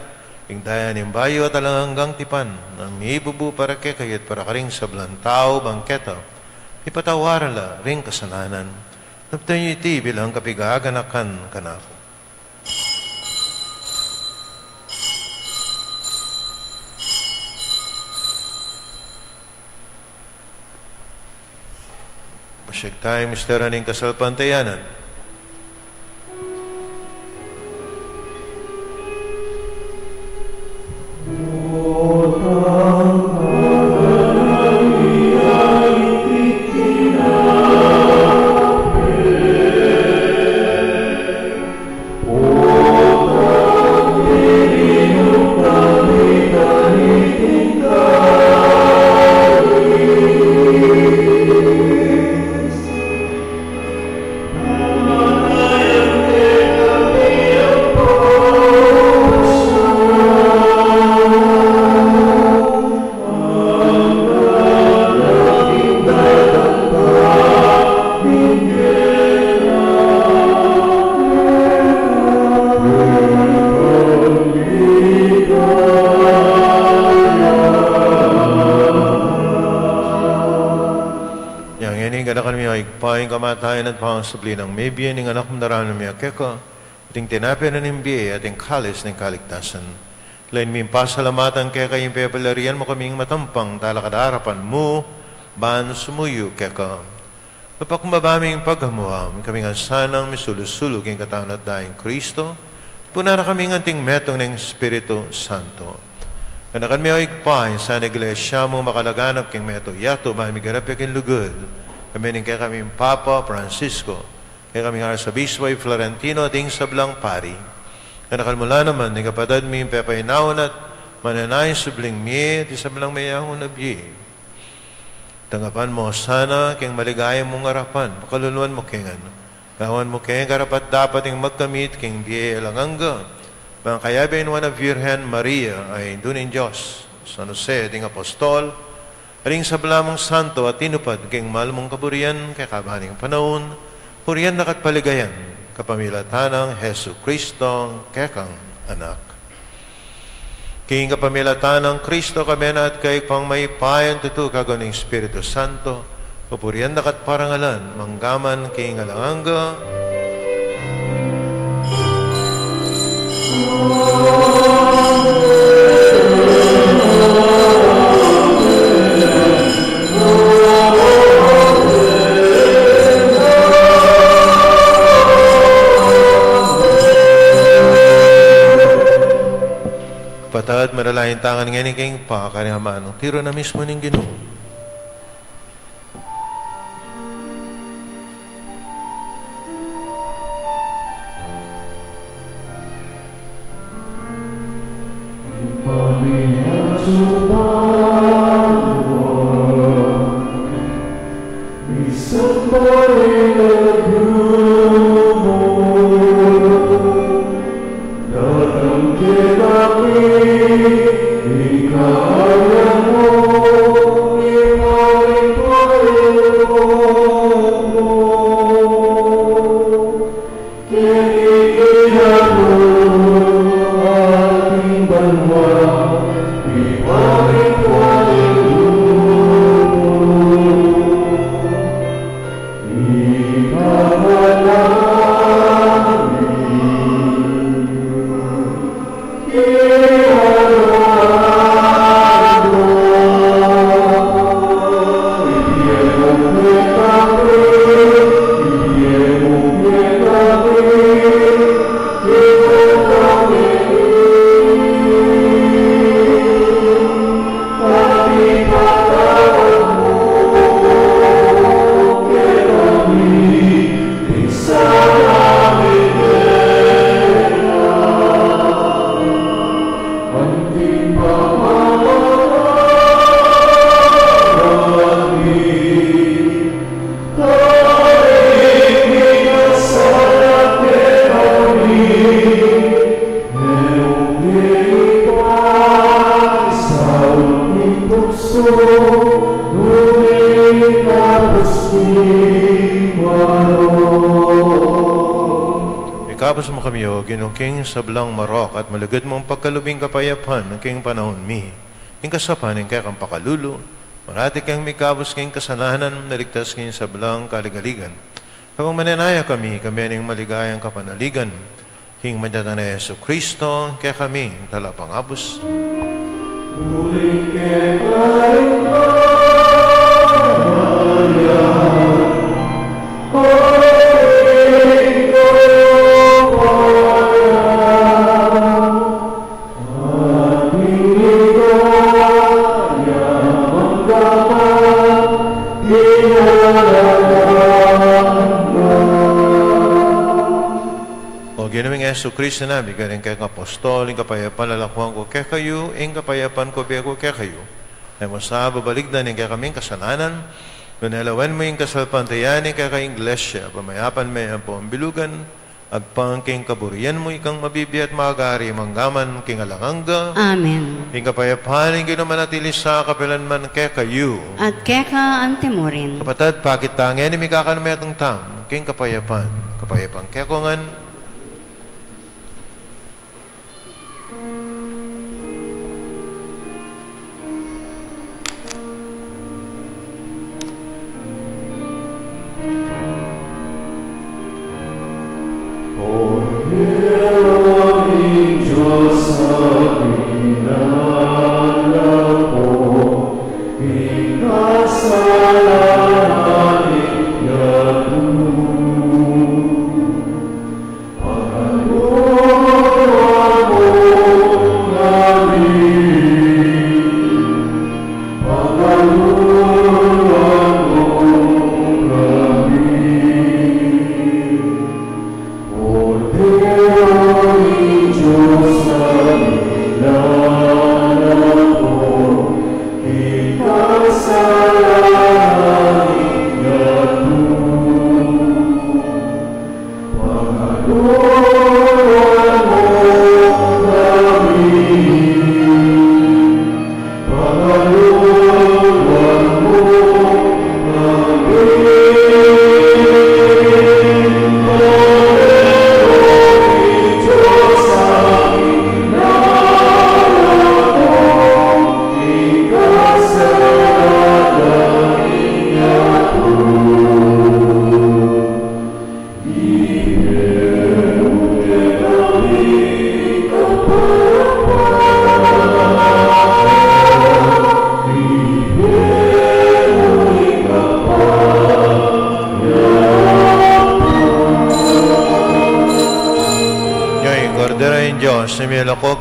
ing daya ning bayu at alang anggang tipan, a mibubu para kekayu at para karing sablang tau, ban keta mipatawaran la ring kasalanan. Daptan yu iti bilang kapaganakan kanaku. Pasiag taya king misteryu ning kasalpantayanan. Ing kamatayan at pangasubli nang mebie ning Anak mung daraun mi keka, at ing tinape na ning bie, at ing kalis ning kaligtasan. Lain ming pasalamatan keka ing pepalarian mu kaming matampang talakad king arapan mu, ban sumuyu keka. Papakumbaba ming paghamuam, ikami ngan sanang misulu-sulu king katawan at daya nang Kristo, tipunan na kami ngan anting metung ning Espiritu Santo. Ganakan mu, o Ibpa, ing sana Iglesia mung makalaganap king meto yatu, ban miganap ya king lugud, kami ning kekaming Papa Francisco, kekaming Arsobispo Florentino, at ing sablang pari. Ganakan mu la naman ding kapatad ming pepainawa na at manenaya king subling mie, at ing sablang meangu na bie. Tanggapan mu sana king maligaya mung arapan, pakaluluan mu kami ngan. Gawan mu kaming karapat-dapat ding magkamit king bie alang angga, ban kayabe ning Nuan a Virgen Maria, a Indu ning Dios, San Jose ding Apostol, at ding sabla mung santo a tinupad king mal mung kaburian keka kaban ning panaun, purian da ka at paligayan, kapamilatan nang Jesucristo, kekang Anak. King kapamilatan nang Kristo, kami na at kayu pang mayupayang tutu, kayabe ning Espiritu Santo, pupurian da ka at parangalan, mangga man king alang angga. Kapatad, manalangin tamu ngan ngeni king Ibpa, karing amanung tiru na mismu ning Ginu. Ikabus mu kami, O Ginu, king sablang marok at malugud mung pagkalub ing kapayapan king panaun mi. Ing kasaupan ning kekang pakalulu, parati kang mikabus king kasalanan, maligtas king sablang kaligaligan. Kabang manenaya kami, kami ning maligayang kapanaligan king madatang na Jesucristo, kekaming Talapangabus. Uling keka ing Maria, uling keka ing Maria. O Ginu ming Jesucristo, a nabie king kekang apostol ing kapayapan, lalakuan ku kekayu, ing kapayapan ku bie ku kekayu. E mu sa babaligdan ing kekaming kasalanan, nune lawen mu ing kasalpantayanan ning kekang Iglesia, pamayapan me ampong bilugan, agpang king kaburian mu, ikang mabibie at magari mangga man king alang angga. Amen. Ing kapayapan ning Ginu manatili sa kapilan man kekayu. At keka anti mu rin. Kapatad, pakit tamu ngeni, mikakanmetung tamu king kapayapan. Kapayapan kekongan.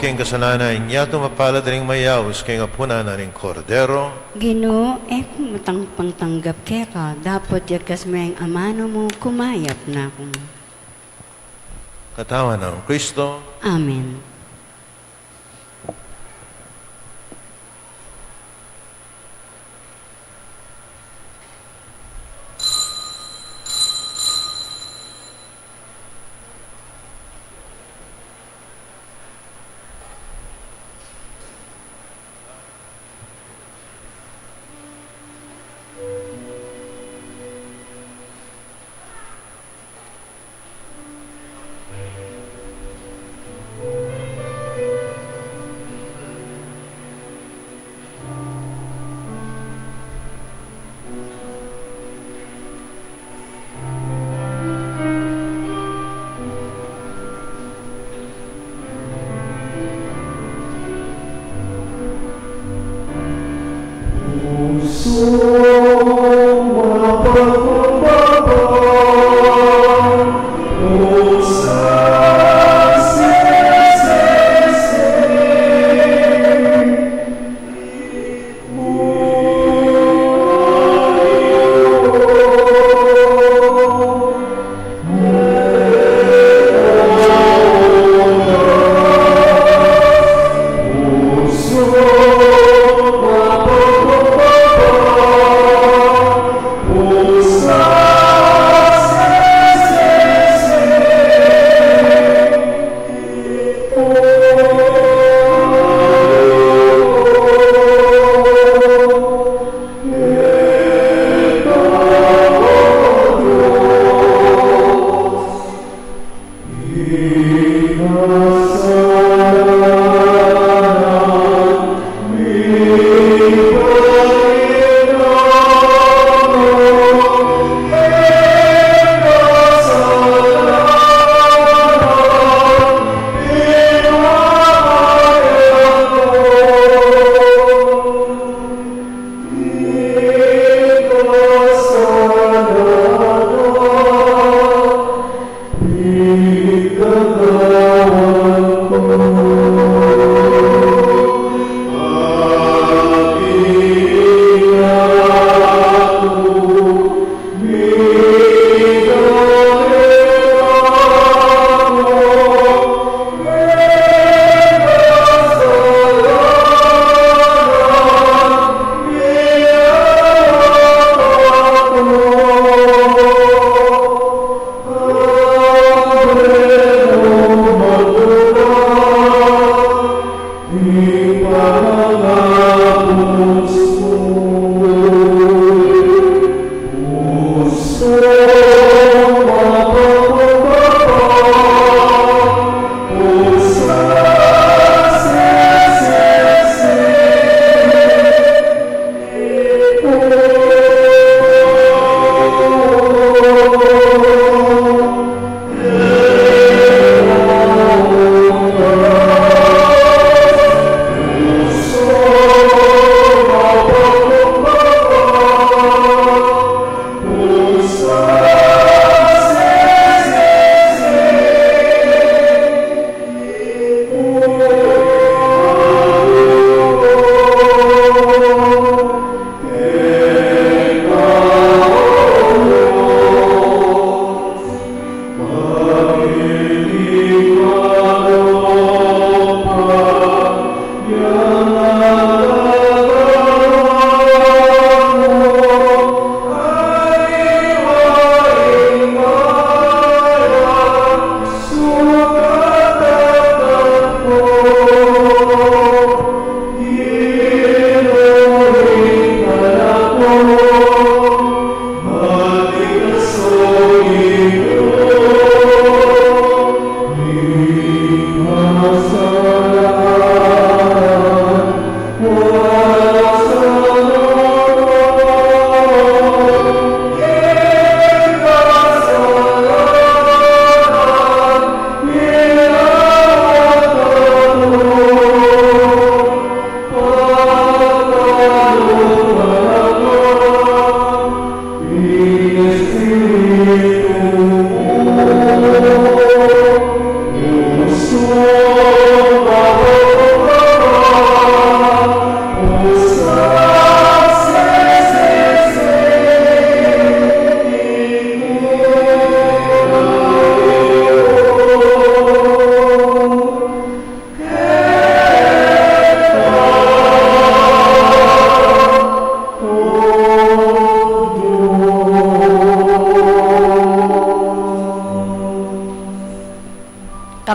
King kasalanan, yatu mapalad ring mayaus king apunan na ning Kordero. Ginu, e ku matang pangtanggap keka, dapot yagas me ing amanu mu, kumayap na ku. Katawan nang Kristo. Amen.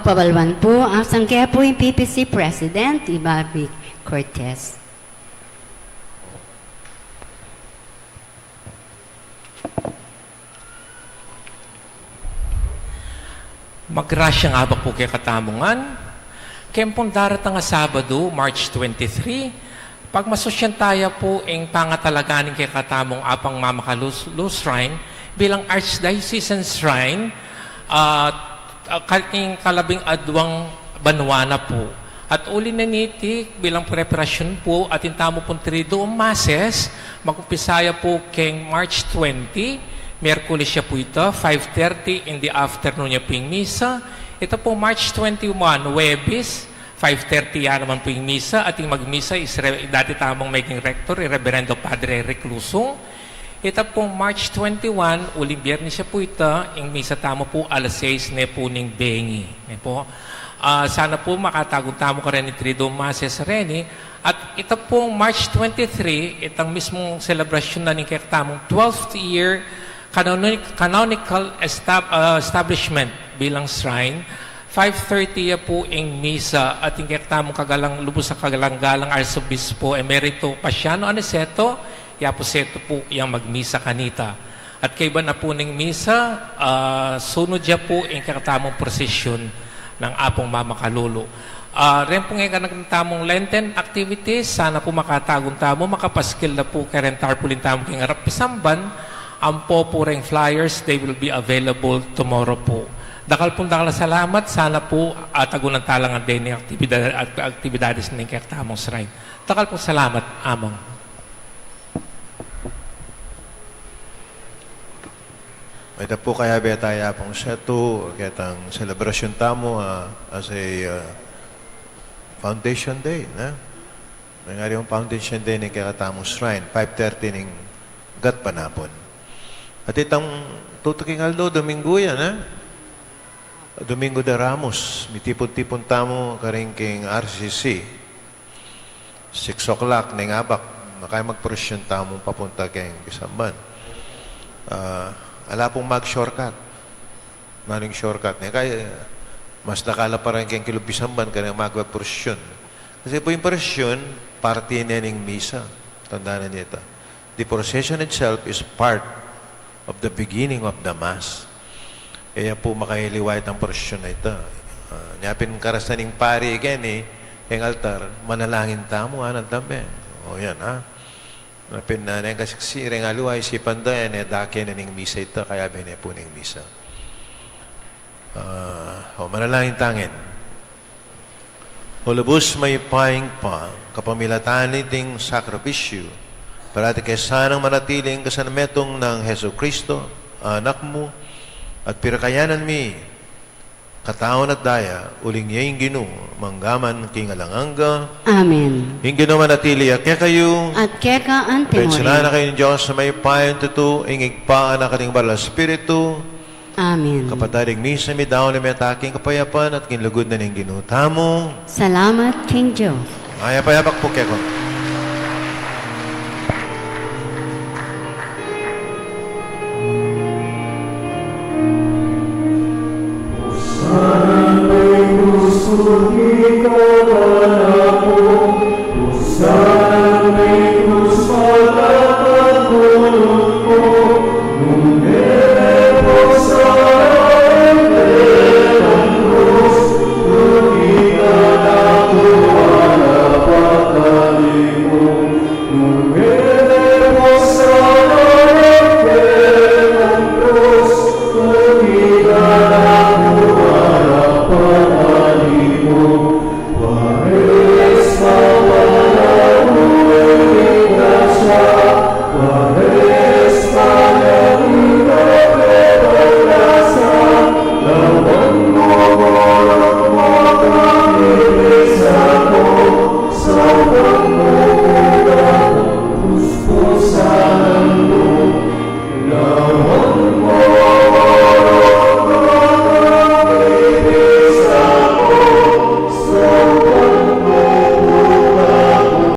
Pabaluan pu, ang sangke pu ing P P C President, i Bobby Cortez. Magrasyang abak pu kekatamu ngan. Keng pung daratang a Sabadu, March twenty-three, pagmasusyan taya pu ing pangatalaga ning kekatamung Apang Mama Kalu-, Lu Shrine bilang Archdiocesan Shrine, ah, ah, kal-, ing kalabing adwang banwa na pu. At uli na niti, bilang preparasyun pu, atin tamu pung Triduum Masses, mag-umpisa ya pu keng March twenty, Miyerkules ya pu ita, five thirty in the afternoon ya pu ing misa. Ita pu March twenty-one, Huwebes, five thirty ya naman pu ing misa, at ing magmisa is re-, dati tamung meging rector, i Reverendo Padre Eric Lusung. Ita pung March twenty-one, uling Biyernes ya pu ita, ing misa tamu pu alas sais ne pu ning bengi. Ne pu? Ah, sana pu makatagun tamu kareng Triduum Masses reni. At ita pung March twenty-three, itang mismung selebrasyun na ning kekatamung twelfth year canoni-, canonical estab-, ah, establishment bilang shrine. Five thirty ya pu ing misa at ing kekatamung kagalang, lubus a kagalang-galang Arsobispo Emerito Paciano Aniceto, ya pu setu pu yang magmisa kanita. At kaybat na pu ning misa, ah, sunud ya pu ing kekatamung prosesyun nang Apung Mama Kalulu. Ah, reng pung e kanakamung Lenten activities, sana pu makatagun tamu, makapaskil na pu kareng tarpaulin tamu king arap pisamban, ampo pu reng flyers, they will be available tomorrow pu. Dakal pung dakal a salamat, sana pu atagunan tala ngan deni aktibidad-, at-, aktibidades ning kekatamung shrine. Dakal pung salamat, Among. Mayta pu, kayabe taya pung setu, ketang selebrasyun tamu, ah, as a, ah, Foundation Day, ne? Ngari ing Foundation Day ning kekatamung shrine, five thirty ning gatpanapun. At itang tutuking aldo, Domingo ya, ne? Domingo de Ramos, mitipun-tipun tamu karin king R C C. Six o'clock ning abak, makaya magprosesyun tamu papunta keng pisamban. Ah, ala pung mag-shortcut. Nanu ing shortcut ne? Kaya mas dakal a pareng keng kilub pisamban kareng magprosesyun. Kasi pu ing prosesyun, parti ne ning misa. Tandanan ye ita. The procession itself is part of the beginning of the Mass. E ya pu makaliwa itang prosesyun a ita. Ah, nya pin karas na ning pari keni, keng altar, manalangin tamu, anan tambe. O yan, ha? Nya pin, ah, neng kasiksi, reng aliwa, isipan da, e ne dake ne ning misa ita, kayabe ne pu ning misa. Ah, o, manalangin tamu ngan. O lubus mayupayang Ibpa, kapamilatan niting sakripisyu, parati ke sanang manatili ing kasametung nang Jesucristo, Anak mu, at pirakayanan mi, katawan at daya, uling ya ing Ginu, mangga man king alang angga. Amen. Ing Ginu manatili ya kekayu. At keka antimurin. Bendisyunan na kayu ning Dios a mayupayang tutu, ing Ibpa, Anak, at ing Banal a Espiritu. Amen. Kapatad, ing misa midaun na meta king kapayapan at king lugud na ning Ginu tamu. Salamat king Dios. Mayap a abak pu kekong.